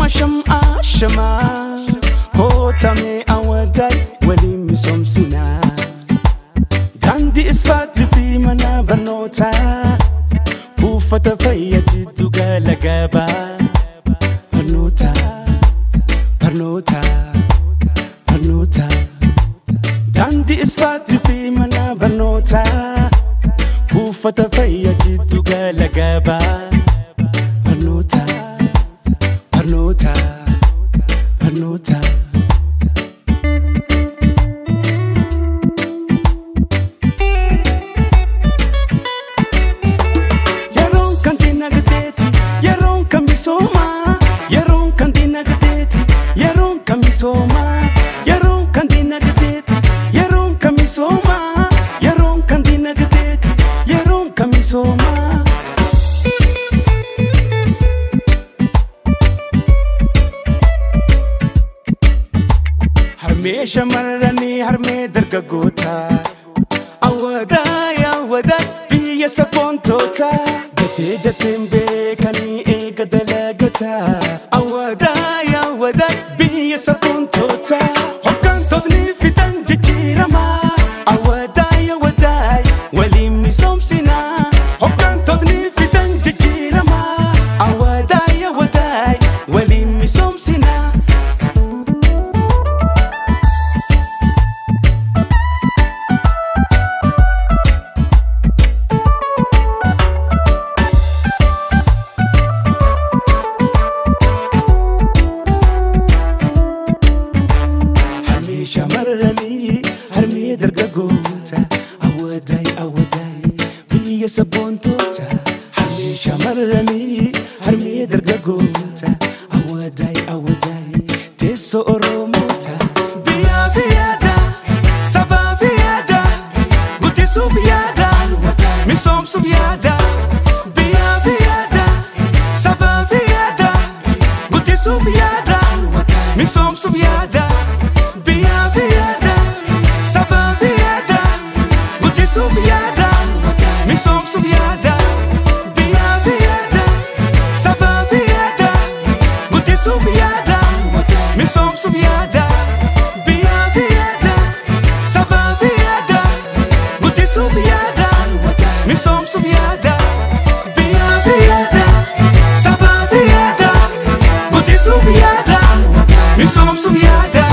Asham ashama Kotame awadai wali misomsina Daandii isfaatti fi mana barnootaa Buufata fayyaa jiddu gala gabaa Barnoota, barnoota, barnoota Daandii isfaatti fi mana barnootaa Buufata fayyaa jiddu gala gabaa Barnoota, barnoota, barnoota Yeroon kan dinagdeeti, yeroon kan misoomaa. Yeroon kan dinagdeeti, yeroon kan misoomaa. Yeroon kan dinagdeeti, yeroon kan misoomaa. Yeroon kan dinagdeeti, yeroon kan misoomaa. Harmee shamarranii harmee dargaggootaa Awwadaay awwadaay biyya saboontootaa Jatee jateen beekanii eega dalagataa Awwadaay awwadaay biyya saboontootaa Hoggantootni fidan jijjiiramaa Awwadaay awwadaay waliin misoomsinaa Hoggantootni fidan jijjiiramaa Awwadaay awwadaay waliin misoomsinaa Harmee shamarranii harmee dargaggoota Awwadaay awwadaay biyya sabboontoota Harmee shamarranii harmee dargaggoota Awwadaay awwadaay teessoo Oromoota Biyyaaf yaada sabaaf yaada guddisuuf yaada misoomsuuf yaada Biyyaaf yaada sabaaf yaada guddisuuf yaada misoomsuuf yaada Biyyaaf yaada sabaaf yaada guddisuuf yaada misoomsuuf yaada Biyyaaf yaada sabaaf yaada guddisuuf yaada misoomsuuf yaada Biyyaaf yaada sabaaf yaada guddisuuf yaada misoomsuuf yaada Biyyaaf yaada sabaaf yaada guddisuuf yaada misoomsuuf yaada.